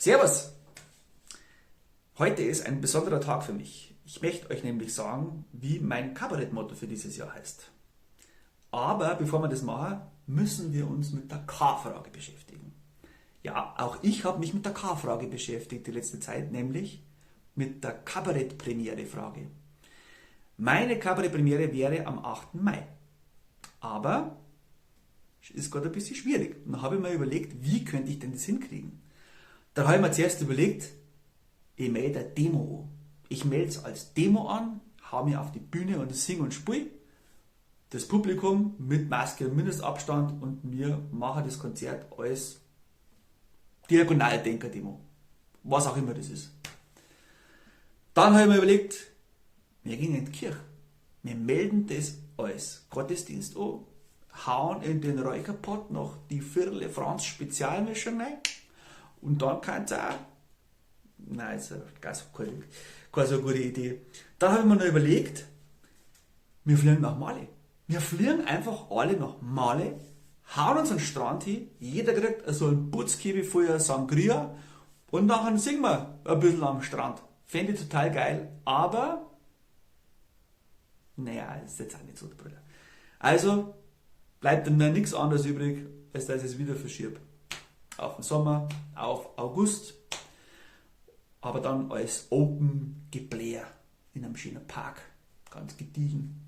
Servus! Heute ist ein besonderer Tag für mich. Ich möchte euch nämlich sagen, wie mein Kabarettmotto für dieses Jahr heißt. Aber bevor wir das machen, müssen wir uns mit der K-Frage beschäftigen. Ja, auch ich habe mich mit der K-Frage beschäftigt die letzte Zeit, nämlich mit der Kabarettpremiere-Frage. Meine Kabarettpremiere wäre am 8. Mai. Aber ist gerade ein bisschen schwierig. Und dann habe ich mir überlegt, wie könnte ich denn das hinkriegen? Dann habe ich mir zuerst überlegt, ich melde eine Demo an. Ich melde es als Demo an, hau mich auf die Bühne und sing und spiel. Das Publikum mit Maske und Mindestabstand und wir machen das Konzert als Diagonaldenker-Demo. Was auch immer das ist. Dann habe ich mir überlegt, wir gehen in die Kirche. Wir melden das als Gottesdienst an, hauen in den Räucherpott noch die Viertel Franz Spezialmischung rein und dann kann's auch. Nein, ist ganz keine so gute Idee. Dann habe ich mir noch überlegt, wir fliegen nach Mali. Wir fliegen einfach alle nach Mali, hauen uns an den Strand hin, jeder kriegt so einen Putzkiwi voller Sangria und nachher singen wir ein bisschen am Strand. Fände ich total geil, aber naja, ist jetzt auch nicht so der Brüller. Also bleibt dann nichts anderes übrig, als dass ich es wieder verschiebe. Auf den Sommer, auf August, aber dann als Open Gebläher in einem schönen Park, ganz gediegen,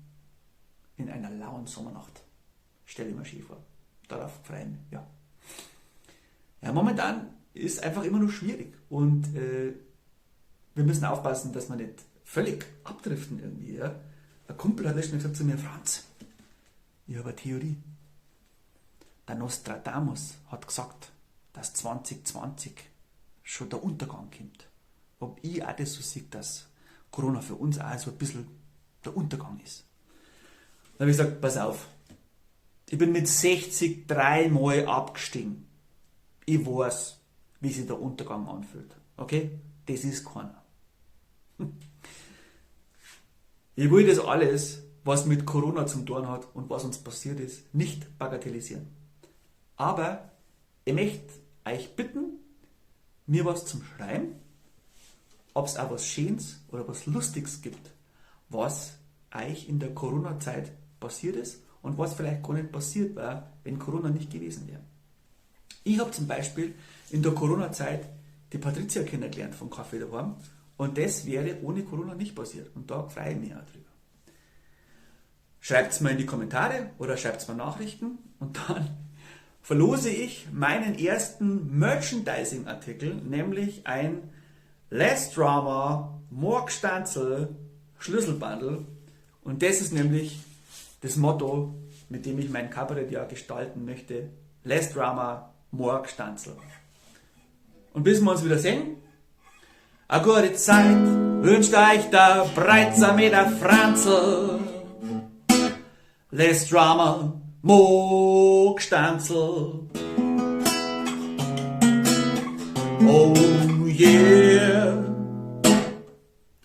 in einer lauen Sommernacht. Stelle ich mir schön vor. Darauf freue ich mich, ja. Ja, momentan ist einfach immer noch schwierig und wir müssen aufpassen, dass wir nicht völlig abdriften irgendwie. Ja? Ein Kumpel hat letztens gesagt zu mir, Franz, ich habe eine Theorie. Der Nostradamus hat gesagt, dass 2020 schon der Untergang kommt. Ob ich auch das so sehe, dass Corona für uns auch so ein bisschen der Untergang ist. Dann habe ich gesagt, pass auf, ich bin mit 60 dreimal abgestiegen. Ich weiß, wie sich der Untergang anfühlt. Okay? Das ist keiner. Ich will das alles, was mit Corona zum tun hat und was uns passiert ist, nicht bagatellisieren. Aber ich möchte euch bitten, mir was zum Schreiben, ob es auch was Schönes oder was Lustiges gibt, was euch in der Corona-Zeit passiert ist und was vielleicht gar nicht passiert war, wenn Corona nicht gewesen wäre. Ich habe zum Beispiel in der Corona-Zeit die Patricia kennengelernt vom Café daheim und das wäre ohne Corona nicht passiert und da freue ich mich auch drüber. Schreibt's mir in die Kommentare oder schreibt's mir Nachrichten und dann verlose ich meinen ersten Merchandising-Artikel, nämlich ein Less Drama More Gstanzl Schlüsselbundle und das ist nämlich das Motto, mit dem ich mein Kabarettjahr gestalten möchte. Less Drama, More Gstanzl. Und bis wir uns wieder sehen, a gute Zeit wünscht euch der Breitsamer der Franzl. Less Drama, More Gstanzl. Oh yeah.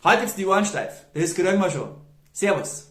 Halt jetzt die Ohren steif, das kriegen wir schon. Servus.